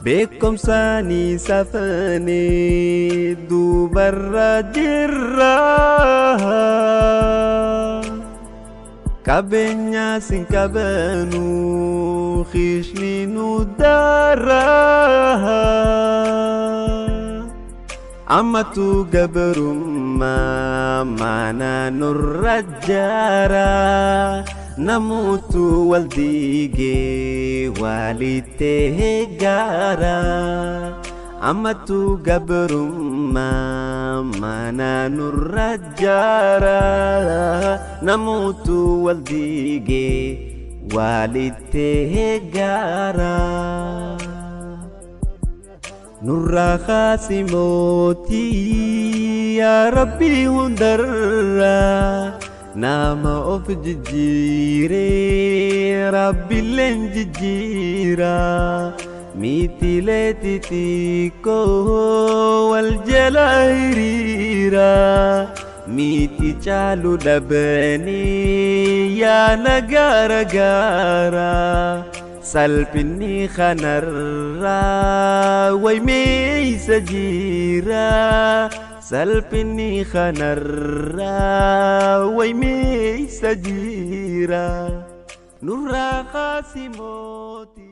Beekumsaanii safanii duubarra jirra. Qabeenya sin qabanu khiishni nu dara. Ammatu gabrummaa mana nurra jara. Namutu wal diigee walitti gaara. Ammatu gabrummaa mana nurra jara. Namutu wal diigee walitti gaara. Nurraa kaasi mootii yaa Rabbii hundarraa. Nama of jijjiiree Rabbiilleen jijjiira. Miitilee xixiqqoo wal jala hiriira. Miiti caalu dhabanii yaa nagaara gaara. Salphinni kanarraa waymeeysa jira. Salphinni kanarraa waymeeysa jira. Nurraa kaasi mootii.